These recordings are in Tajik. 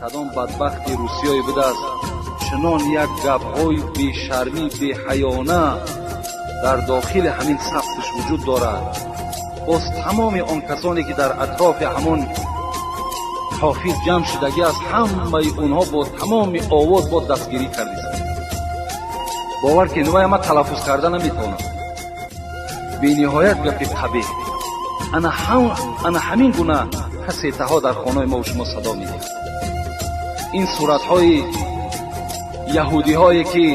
Кадом бадбахти русиёе будааст, чунон як гапҳои бешармӣ, беҳаёна дар дохили ҳамин сабташ вуҷуд дорад. Боз тамоми он касоне ки дар атрофи ҳамон ҳофиз ҷамъ шудагӣ аст, ҳамаи онҳо бо тамоми овоз бо дастгирӣ кардист. Бовар ки инвай ма талаффуз карда наметавонам. Бениҳоят гапи қабеҳ. Ана ҳамин гуна касетаҳо дар хонаи мо шумо садо медиҳад. Ин суратҳои яҳудиҳое ки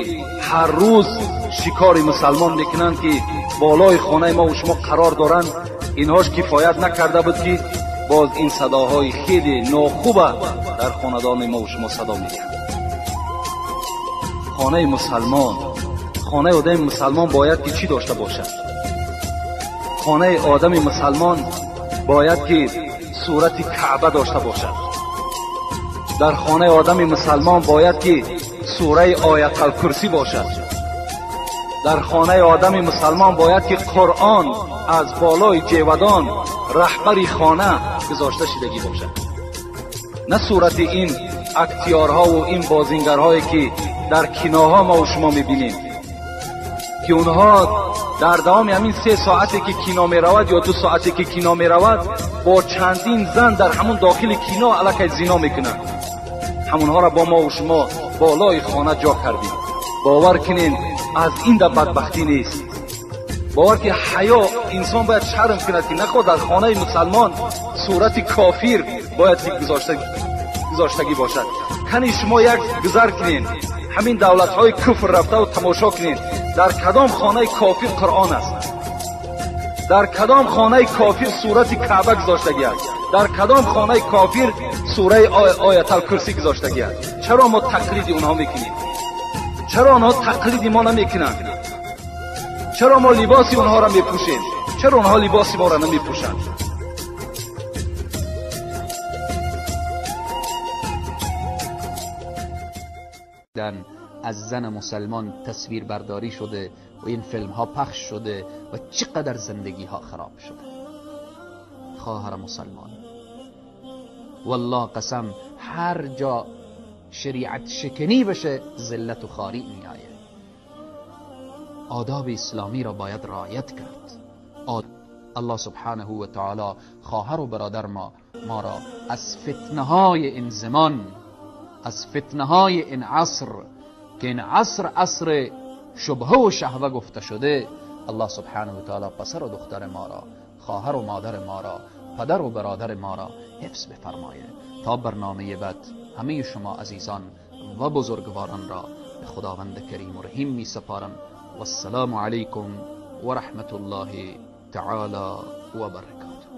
ҳар рӯз шикори мусалмон мекунанд, ки болои хонаи мо шумо қарор доранд, инҳош кифоят накарда буд, ки боз ин садоҳои хеле нохуба дар хонадони мо шумо садо медиҳанд. Хонаи мусалмон, хонаи одами мусалмон бояд ки чӣ дошта бошад? Хонаи одами мусалмон бояд ки сурати Каъба дошта бошад. Дар хонаи одами мусалмон бояд ки сураи Ояталкурсӣ бошад. Дар хонаи одами мусалмон бояд ки Қуръон аз болои ҷевадон раҳбари хона гузошта шудагӣ бошад, на сурати ин актиёрҳову ин бозингарҳое ки дар киноҳо мо шумо мебинем, ки онҳо дар давоми ҳамин 3 соате ки кино меравад ё 2 соате ки кино меравад, бо чандин зан дар ҳамун дохили кино аллакай зино мекунанд. Ҳамонҳоро бо мо шумо болои хона ҷо кардем. Бовар кунед, аз ин да бадбахтӣ нест. Бовар ки ҳаё, инсон бояд шарм кунад, ки нахоҳ дар хонаи мусалмон сурати кофир бояд ки гузоштагӣ бошад. Кани шумо як гузар кунед, ҳамин давлатҳои куфр рафтаву тамошо кунед, дар кадом хонаи кофир Қуръон аст, дар кадом хонаи кофир сурати Каъба гузоштагӣ аст, дар кадом хонаи кофир сураи Ояталкурсӣ гузоштагӣ аст. Чаро мо тақлиди онҳо мекунем? Чаро онҳо тақлиди мо намекунанд? Чаро мо либоси онҳоро мепӯшем? Чаро онҳо либоси моро намепӯшанд? از زن مسلمان تصویر برداری شده و این فیلم ها پخش شده و چقدر زندگی ها خراب شده. خواهر مسلمان، والله قسم، هر جا شریعت شکنی بشه ذلت و خواری می آید. آداب اسلامی را باید رعایت کرد. الله سبحانه و تعالی خواهر و برادر ما را از فتنه های این زمان، از فتنه های این عصر که این عصر عصر شبهه و شهوه گفته شده، الله سبحانه و تعالی پسر و دختر ما را، خواهر و مادر ما را، پدر و برادر ما را حفظ بفرمایه. تا برنامه بعد همه شما عزیزان و بزرگواران را به خداوند کریم و رحیم می سپارم. و السلام علیکم و رحمت الله تعالی و برکاته.